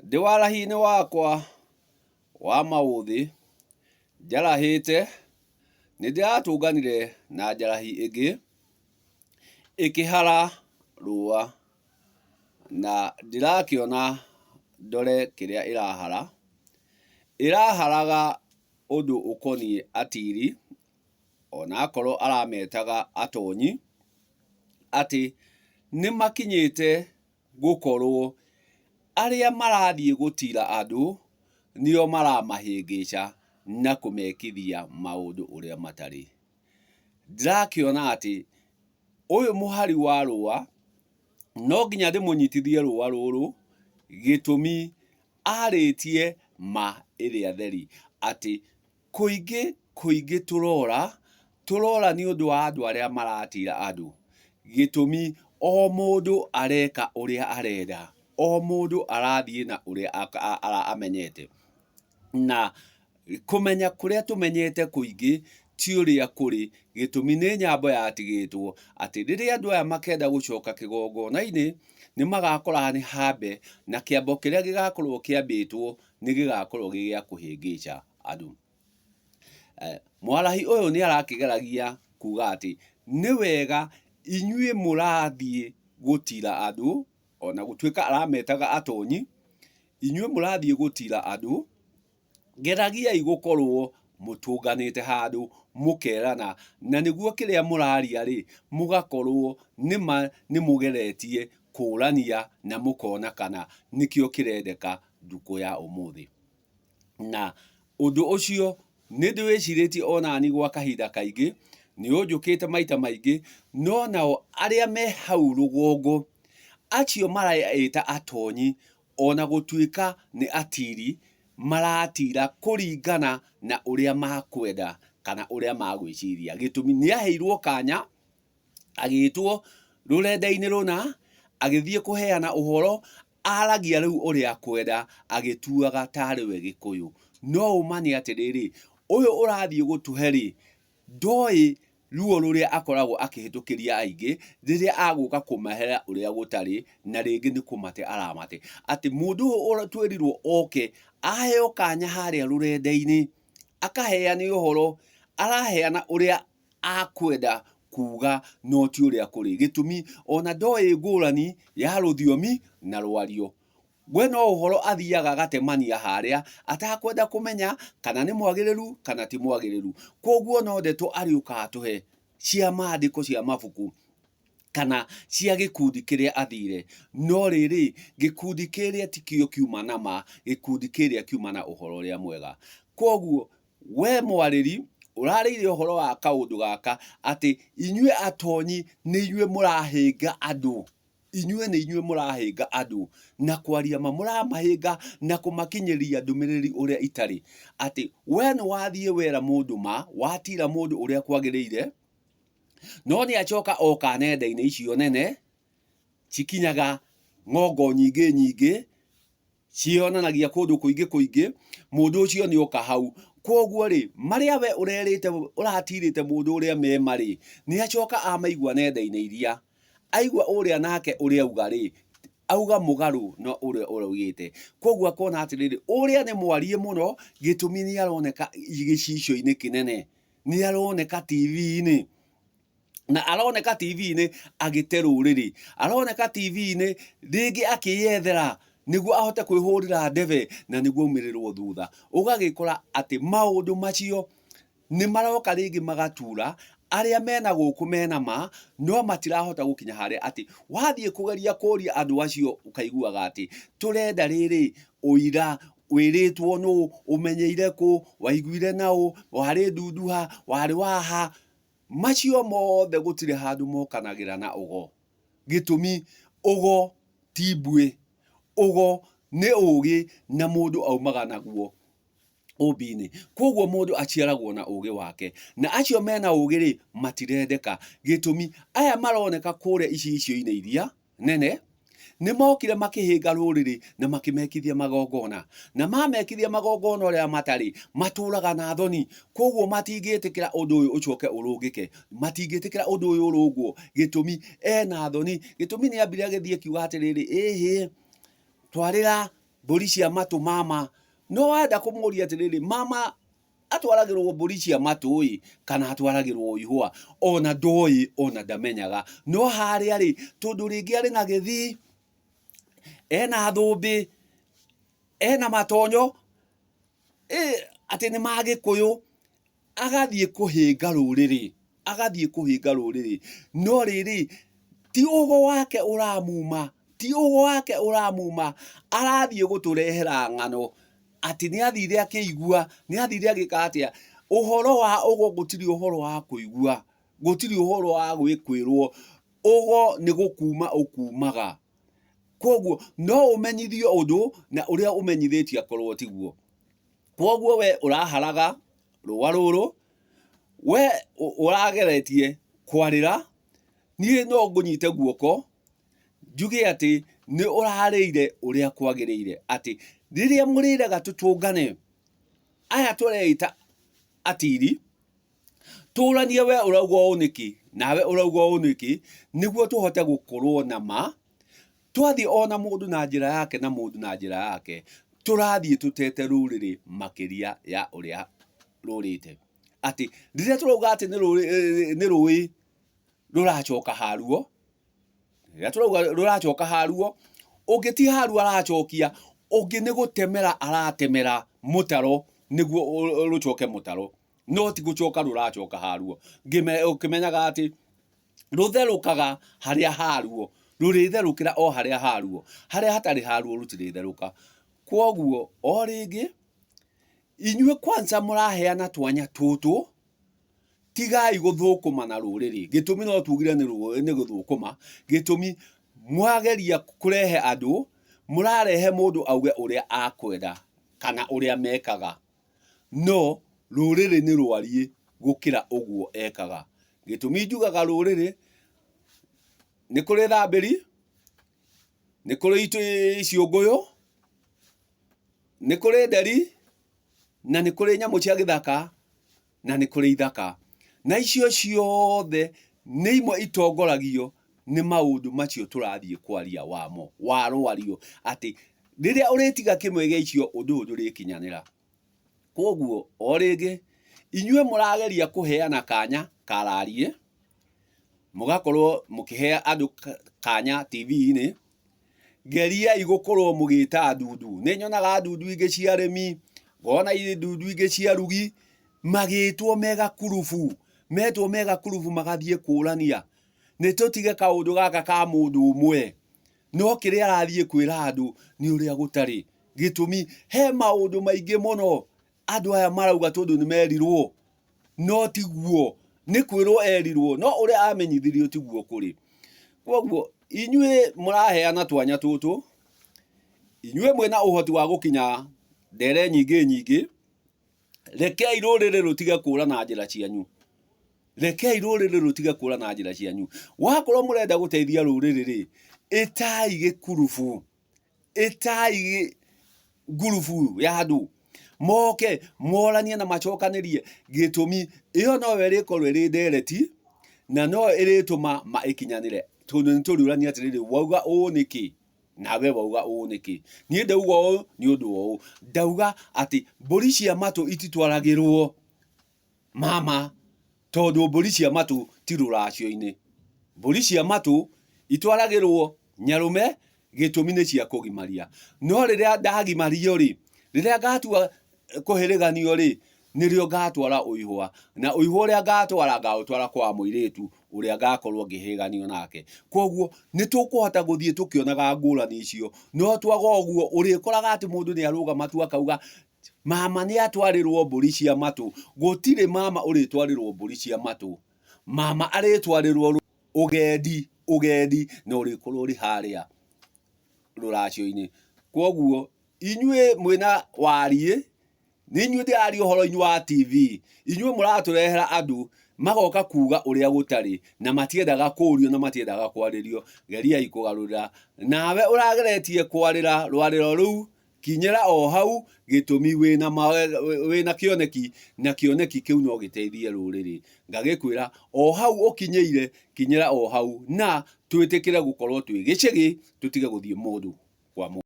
Ndĩ warahi-inĩ wakwa wa maũthĩ njarahĩte, nĩ ndĩratũnganire na njarahi ĩngĩ ĩkĩhara rũa, na ndĩrakĩona ndore kĩrĩa ĩrahara. Ĩraharaga ũndũ ũkoniĩ atiri, ona akorwo arametaga atonyi, atĩ nĩmakinyĩte gũkorwo arĩa marathiĩ gũtira andũ nĩo maramahĩngĩca na kũmekithia maũndũ ũrĩa matarĩ. Ndĩrakĩona atĩ ũyũ mũhari wa rũa no nginya ndĩmũnyitithie rũa rũrũ, gĩtũmi arĩtie ma ĩrĩa theri atĩ Kũingĩ kũingĩ tũrora, tũrora nĩ ũndũ wa andũ arĩa maratira andũ. Gĩtũmi o mũndũ areka ũrĩa arenda, o mũndũ arathiĩ na ũrĩa amenyete. Na kũmenya kũrĩa tũmenyete kũingĩ ti ũrĩa kũrĩ, gĩtũmi nĩ nyambo yatigĩtwo atĩ rĩrĩa andũ aya makenda gũcoka kĩgongona-inĩ, nĩ magakora nĩ hambe na kĩambo kĩrĩa gĩgakorwo kĩambĩtwo nĩ gĩgakorwo gĩ gĩa kũhĩngĩca andũ. Mwarahi ũyũ nĩ arakĩgeragia kuga atĩ nĩ wega inyuĩ mũrathiĩ gũtira andũ, ona gũtuĩka arametaga atonyi, inyuĩ mũrathiĩ gũtira andũ, geragiai gũkorwo mũtũnganĩte handũ mũkerana, na nĩguo kĩrĩa mũraria rĩ, mũgakorwo nĩma nĩ mũgeretie kũrania na mũkona kana nĩkĩo kĩrendeka ndukũ ya ũmũthĩ. Na ũndũ ũcio nĩ ndĩwĩcirĩtie onani gwa kahinda kaingĩ, nĩ ũnjũkĩte maita maingĩ, no nao arĩa me hau rũgongo, acio mareĩta atonyi ona gũtuĩka nĩ atiri, maratira kũringana na ũrĩa makwenda kana ũrĩa magwĩciria. Gĩtũmi nĩ aheirwo kanya agĩtwo rũrenda-inĩ rũna, agĩthiĩ kũheana ũhoro, aragia rĩu ũrĩa akwenda, agĩtuaga tarĩ we Gĩkũyũ. No ũma nĩ atĩrĩrĩ, ũyũ ũrathiĩ gũtũhe rĩ, ndoĩ ruo rũrĩa akoragwo akĩhĩtũkĩria aingĩ, rĩrĩa agũka kũmahera ũrĩa gũtarĩ, na rĩngĩ nĩ kũmate aramate. Atĩ mũndũ ũyũ twĩrirwo oke, aheo kanya harĩa rũrenda-inĩ, akaheane ũhoro, araheana ũrĩa akwenda kuga no ti ũrĩa kũrĩ. Gĩtũmi ona ndoĩ ngũrani ya rũthiomi na rwario. We no ũhoro athiaga agatemania harĩa atakwenda kũmenya kana nĩ mwagĩrĩru kana ti mwagĩrĩru. Kwoguo no ndeto arĩũkaga atũhe cia maandĩko cia mabuku kana cia gĩkundi kĩrĩa athire. No rĩrĩ, gĩkundi kĩrĩa tikĩo kiuma na ma, gĩkundi kĩrĩa kiuma na ũhoro ũrĩa mwega. Kwoguo We mwarĩri, ũrarĩire ũhoro wa kaũndũ gaka, atĩ inyuĩ atonyi nĩ inyuĩ mũrahĩnga andũ, inyuĩ nĩ inyuĩ mũrahĩnga andũ, na kwaria ma mũramahĩnga na kũmakinyĩria ndũmĩrĩri ũrĩa itarĩ. Atĩ we nĩ wathiĩ wera mũndũ ma, watira mũndũ ũrĩa kwagĩrĩire, no nĩ acoka oka nenda-inĩ icio nene, cikinyaga ng'ongo nyingĩ nyingĩ, Ciĩyonanagia kũndũ kũingĩ kũingĩ, mũndũ ũcio nĩ oka hau. Kwoguo rĩ, marĩa we ũrerĩte ũratirĩte mũndũ ũrĩa me ma rĩ, nĩ acoka amaigua nenda-inĩ iria. Aigua ũrĩa nake ũrĩa auga rĩ, auga mũgarũ na ũrĩa ũraugĩte. Kwoguo akona atĩrĩrĩ, ũrĩa nĩ mwariĩ mũno, gĩtũmi nĩ aroneka gĩcicio-inĩ kĩnene, nĩ aroneka TV-inĩ. Na aroneka TV-inĩ agĩte rũrĩrĩ, aroneka TV-inĩ rĩngĩ akĩyethera nĩguo ahote kwĩhũrĩra ndebe na nĩguo aumĩrĩrwo thutha. Ũgagĩkora atĩ maũndũ macio nĩ maroka rĩngĩ magatura arĩa mena gũkũ mena ma no matirahota gũkinya harĩa atĩ wathiĩ kũgeria kũria andũ acio ũkaiguaga atĩ tũrenda rĩrĩ ũira wĩrĩtwo nũ, ũmenyeire kũ, waiguire naũ, warĩ ndundu ha, warĩ waha. Macio mothe gũtirĩ handũ mokanagĩra na ũgo. Gĩtũmi, ũgo ti mbuĩ. Ũgo nĩ ũgĩ na mũndũ aumaga naguo ũmbi-inĩ. Kwoguo mũndũ aciaragwo na ũgĩ wake. Na acio mena ũgĩ-rĩ, matirendeka. Gĩtũmi, aya maroneka kũrĩa icicio-inĩ iria nene, nĩ mokire makĩhĩnga rũrĩrĩ na makĩmekithia magongona. Na mamekithia magongona ũrĩa matarĩ, matũraga na thoni. Kwoguo matingĩtĩkĩra ũndũ ũyũ ũcoke ũrũngĩke. Matingĩtĩkĩra ũndũ ũyũ ũrũngwo. Gĩtũmi, ena thoni. Gĩtũmi nĩ ambire agĩthiĩ akiuga atĩrĩrĩ, ĩhĩ, twarĩra. Mbũri cia matũ mama. No wenda kũmũria atĩrĩrĩ, mama atwaragĩrwo mbũri cia matũ ĩ kana atwaragĩrwo ihũa? Ona ndoĩ, ona ndamenyaga. No harĩa rĩ, tondũ rĩngĩ arĩ na gĩthii, ena thũmbĩ, ena matonyo, ĩ atĩ nĩ ma Gĩkũyũ, agathiĩ kũhĩnga rũrĩrĩ, agathiĩ kũhĩnga rũrĩrĩ. No rĩrĩ, ti ũgo wake ũramuma, ti ũgo wake ũramuma, arathiĩ gũtũrehera ng'ano atĩ nĩ athire akĩigua, nĩ athire agĩka atĩa. Ũhoro wa ũgo gũtirĩ ũhoro wa kũigua, gũtirĩ ũhoro wa kwĩrwo, ũgo nĩ gũkuma ũkumaga. Kwoguo no ũmenyithio ũndũ na ũrĩa ũmenyithĩtio akorwo tiguo. Kwoguo we ũraharaga rũa rũrũ, we ũrageretie kwarĩra, niĩ no ngũnyite guoko njuge atĩ nĩ ũrarĩire ũrĩa kwagĩrĩire. Atĩ rĩrĩa mũrĩraga tũtũngane, aya tũreĩta atiri, tũranie we ũrauga ũũ nĩkĩ, nawe ũrauga ũũ nĩkĩ, nĩguo tũhote gũkorwo na ma. Twathiĩ o na mũndũ na njĩra yake na mũndũ na njĩra yake, tũrathiĩ tũtete rũrĩrĩ makĩria ya ũrĩa rũrĩte. Atĩ rĩrĩa tũrauga atĩ nĩ rũĩ rũracoka haruo, rĩrĩa tũrauga rũracoka haruo, ũngĩ ti haruo aracokia, ũngĩ nĩ gũtemera aratemera mũtaro nĩguo rũcoke mũtaro, no ti gũcoka rũracoka haruo. Ũkĩmenyaga atĩ rũtherũkaga harĩa haruo, rũrĩtherũkĩra o harĩa haruo, harĩa hatarĩ haruo rũtirĩtherũka. Kwoguo o rĩngĩ, inyuĩ kwanza mũraheana twanya tũtũ, tigai gũthũkũma na rũrĩrĩ. Gĩtũmi no tugire nĩ gũthũkũma, gĩtũmi mwageria kũrehe andũ, mũrarehe mũndũ auge ũrĩa akwenda kana ũrĩa mekaga. No rũrĩrĩ nĩ rwariĩ gũkĩra ũguo ekaga. Gĩtũmi njugaga rũrĩrĩ, nĩ kũrĩ thambĩri, nĩ kũrĩ iciũngũyũ, nĩ kũrĩ nderi, na nĩ kũrĩ nyamũ cia gĩthaka, na nĩ kũrĩ ithaka. Na icio ciothe nĩ imwe itongoragio nĩ maũndũ macio tũrathiĩ kwaria wamo, wa rwario, atĩ rĩrĩa ũrĩtiga kĩmwe gĩa icio ũndũ ũyũ ndũrĩkinyanĩra. Kwoguo o rĩngĩ, inyuĩ mũrageria kũheana kanya kararie, mũgakorwo mũkĩhe andũ kanya TV-inĩ, geriai gũkorwo mũgĩta ndundu. Nĩ nyonaga ndundu ingĩ cia arĩmi, ngona ndundu ingĩ cia arugi, magĩtwo me gakurubu, metwo me gakurubu magathiĩ kũrania. Nĩ tũtige kaũndũ gaka ka mũndũ ũmwe, no kĩrĩa arathiĩ kwĩra andũ nĩ ũrĩa gũtarĩ. Gĩtũmi, he maũndũ maingĩ mũno andũ aya marauga tondũ nĩ merirwo, no tiguo. Nĩ kwĩrwo erirwo, no ũrĩa amenyithirio tiguo kũrĩ. Kwoguo inyuĩ mũraheana twanya tũtũ, inyuĩ mwĩna ũhoti wa gũkinya ndere nyingĩ nyingĩ, rekei rũrĩrĩ rũtige kũra na njĩra cianyu. Rekei rũrĩrĩ rũtige kũra na njĩra cianyu. Wakorwo mũrenda gũteithia rũrĩrĩ rĩ, ĩtai gĩkurubu. Ĩtai ngurubu ya andũ moke moranie na macokanĩrie gĩtũmi ĩyo noyo ĩrĩkorwo ĩrĩ ndereti na noyo ĩrĩtũma ma ĩkinyanĩre tondũ nĩ tũrĩũrania atĩrĩrĩ wauga ũũ nĩkĩ nawe wauga ũũ nĩkĩ niĩ ndauga ũũ nĩ ũndũ wa ũũ ndauga atĩ mbũri cia matũ ititwaragĩrwo mama tondũ mbũri cia matũ ti rũracio-inĩ. Mbũri cia matũ itwaragĩrwo nyarũme gĩtũmi nĩ cia kũgimaria. No rĩrĩa ndagimario rĩ, rĩrĩa ngatua kũhĩrĩganio rĩ, nĩrĩo ngatwara ũihwa. Na ũihwa ũrĩa ngatwara, ngaũtwara kwa mũirĩtu ũrĩa ngakorwo ngĩhĩrĩganio nake. Kwoguo nĩ tũkũhota gũthiĩ tũkĩonaga ngũrani icio. No twaga ũguo, ũrĩkoraga atĩ mũndũ nĩ arũgama tu akauga Mama nĩ atwarĩrwo mbũri cia matũ. Gũtirĩ mama ũrĩtwarĩrwo mbũri cia matũ. Mama arĩtwarĩrwo ũgendi, ũgendi na ũrĩkorwo ũrĩ harĩa rũracio-inĩ. Kwoguo inyuĩ mwĩna wariĩ, nĩ inyuĩ ndĩraria ũhoro-inĩ wa TV, inyuĩ mũratũrehera andũ magoka kuga ũrĩa gũtarĩ na matiendaga kũrio na matiendaga kwarĩrio. Geriai kũgarũrĩra. Nawe ũrageretie kwarĩra rwarĩro rũu Kinyĩra o hau gĩtũmi wĩna wĩna kĩoneki na kĩoneki kĩu no gĩteithie rũrĩrĩ. Ngagĩkwĩra o hau ũkinyĩire kinyĩra o hau na twĩtĩkĩre gũkorwo twĩ gĩcĩgĩ tũtige gũthiĩ mũndũ kwa mũndũ.